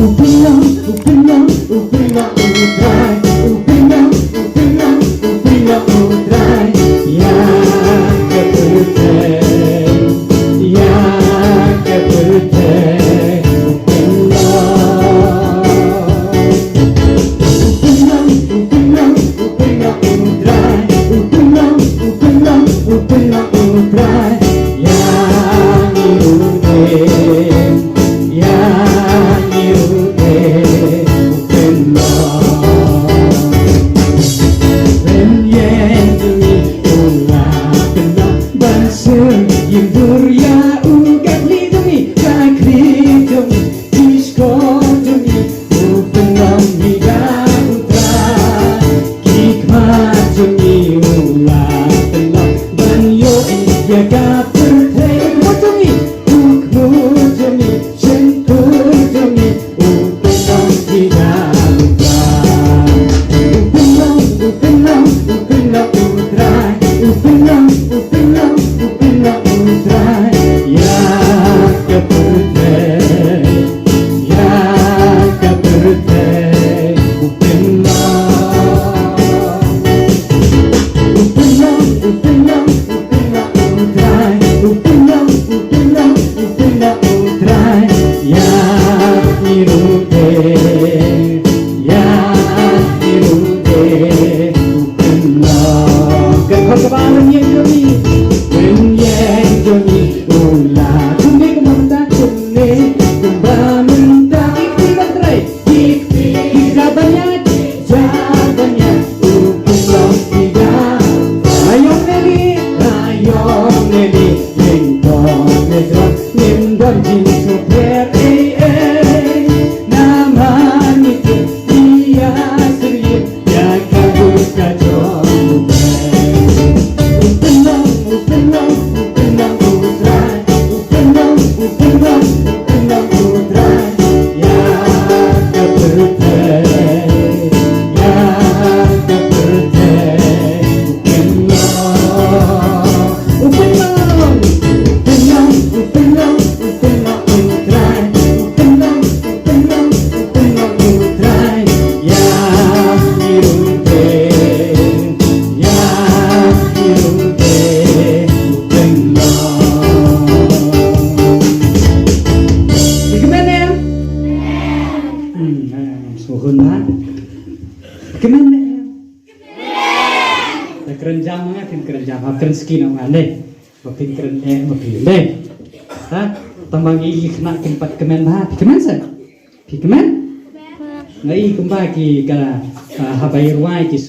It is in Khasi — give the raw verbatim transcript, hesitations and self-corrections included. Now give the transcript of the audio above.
U pynlong, u pynlong, u pynlong u Trai. U pynlong, u pynlong, u pynlong u Trai. Ïa ka pyrthei, ïa ka pyrthei u pynlong. U pynlong, u pynlong, u pynlong u Trai. U pynlong, u pynlong, u pynlong u Trai. Ïa ngi ruh te, ïa ngi ruh te u pynlong. Pynïeng jong ngi u la pynlong ban sngewthuh ïa u dur ïa u, ka khlieh jong ngi, ka khlieh jong ngi, ki shkor jong ngi u pynlong ïa u Trai. Ki khmat jong ngi u la pynlong ban ïohi ïa ka pyrthei. U khmut jong ngi, u khmut jong ngi, shyntur jong ngi u pynlong ïa u Trai. U pynlong, u pynlong, u pynlong u Trai. U pynlong, u pynlong, u pynlong u Trai. Ïa ka pyrthei, ïa ka pyrthei u pynlong. U pynlong, u pynlong, u pynlong u Trai. U pynlong, u pynlong, u pynlong u Trai. Ïa ngi ruh te, ïa ngi ruh te u pynlong. Ka khot kaba pynïeng jong ngi, pynïeng jong ngi u la kumne kumba mynta, kumne kumba mynta. Ki kti ban trei, ki kti, ki kti ban ïaid, ïaid ban ïaid u pynlong ïa. Aïom ne li, aïom ne li, ïeng to ne to, ngim don jingsngewpher ei ei. Namar ngi tip ïa syriem ïa ka bun ka jong u Blei. U pynlong, u pynlong, u pynlong u Trai. U pynlong, u pynlong, u pynlong u Trai. Ïa ka pyrthei, ïa ka pyrthei u pynlong. U pynlong, u pynlong, u pynlong u Trai. U pynlong, u pynlong, u pynlong u Trai. Ïa ngi ruh te, ïa ngi ruh te u pynlong. Phi kmen em? Hmm, em, sngewhun bha. Phi kmen em? Te kren jam nga, phin kren jam, ha kren skin nga ne. Ba phin kren eh, ba phin dei. Ha? Tang ba ngi khynnah kin pat kmen bha. Phi kmen sa? Phi kmen? Nga i kumba ki ka, ah, haba i rwai ki